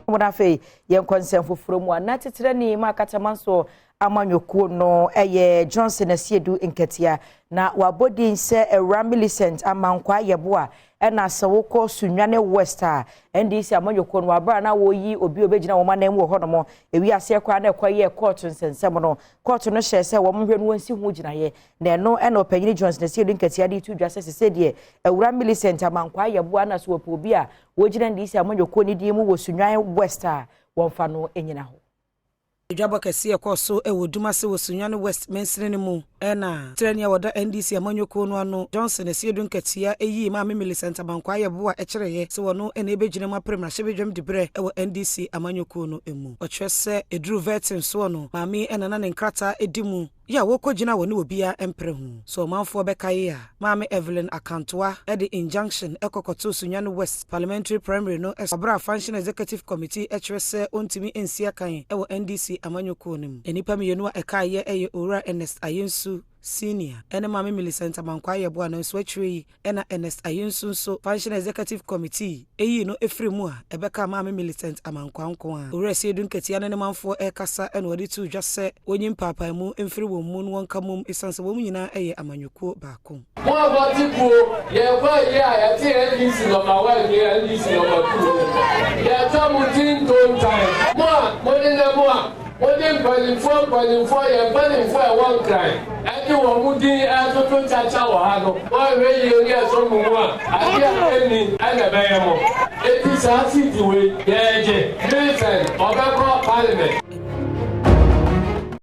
Mu na afei yɛnkɔ nsɛm foforɔ mu a na titenani ma Akatamanso amanyɔkuo no yɛ Johnson Asiedu Nketia na wabɔ din sɛ Awura Millicent Amankwaa Yeboah ɛna sɛ wokɔ Sunyani West a NDC amanyɔkuo no wabra na wɔyi obi a obɛgyina wɔn anan mu wɔ hɔnom. Ewiaseɛ koraa na ɛkɔ yɛ kɔɔto nsɛnsɛm no, kɔɔto no hyɛ sɛ wɔn hwɛ no wɔnsi ho gyinaeɛ na ɛno ɛna ɔpanyini Johnson Asiedu Nketia de to dwa sɛ sese deɛ Awura Millicent Amankwaa Yeboah na so wɔpɛ obi a wɔgyina NDC amanyɔkuo no din mu wɔ Sunyani West a wɔmfa no nyina hɔ. Dwabɔ kɛseɛ ɛkɔɔ so wɔ Dumase wɔ Sunyani West mansini no mu ɛna kyerɛni a wɔda NDC amanyɔkuo no ano, Johnson Asiedu Nketia, ɛyii Maame Millicent Amankwaa Yeboah ɛkyerɛeɛ sɛ wɔno ɛna ɛbɛgyina mu apere mmarahyɛbadwam diberɛ ɛwɔ NDC amanyɔkuo no mu. Ɔkyerɛ sɛ ɛduru vetting soɔ no, maame ɛna na ne nkrataa ɛdi mu yɛ a wɔkɔgyina wɔ ne obiara mpere ho. So ɔmanfoɔ bɛka yi a, Maame Evelyn Akantoa de injunction ɛkɔkɔtoo Sunyani West parliamentary primary no ɛso a Functional Executive Committee ɛkyerɛ sɛ ɔntumi nsi akan ɛwɔ NDC amanyɔkuo no mu. Nnipa mmienu a ɛkaeɛ ɛyɛ Owura Ernest Ayensu Senior ɛne Maame Millicent Amankwaa Yeboah, nanso akyire yi ɛna Ernest Ayensu nso Functional Executive Committee ɛyii no ɛfiri mu a ɛbɛka Maame Millicent Amankwaa nko a. Owura Asiedu Nketia ne ne manfoɔ ɛrekasa ɛna wɔde too dwa sɛ wɔnyi mpaapaamu mfiri wɔn mu no wɔnka mom ɛsiane sɛ wɔn nyinaa ɛyɛ amanyɔkuo baako. Mo a mote kuo, yɛkɔ ayi a yɛte NDC number 1 ne NDC number 2, yɛtwa mo ti ntontan. Mo a mode nam a mode mpanimfoɔ yɛ mpanimfoɔ a ɛwɔ Nkran ɛde wɔn mo din ɛtoto kyakya wɔ ha no, wɔahwɛ yie ne ɛsɔ mo mu a, adeɛ a ɛnni ɛna ɛbɛyɛ mo. Eti saa seat wei yɛregye Millicent, ɔbɛkɔ parliament.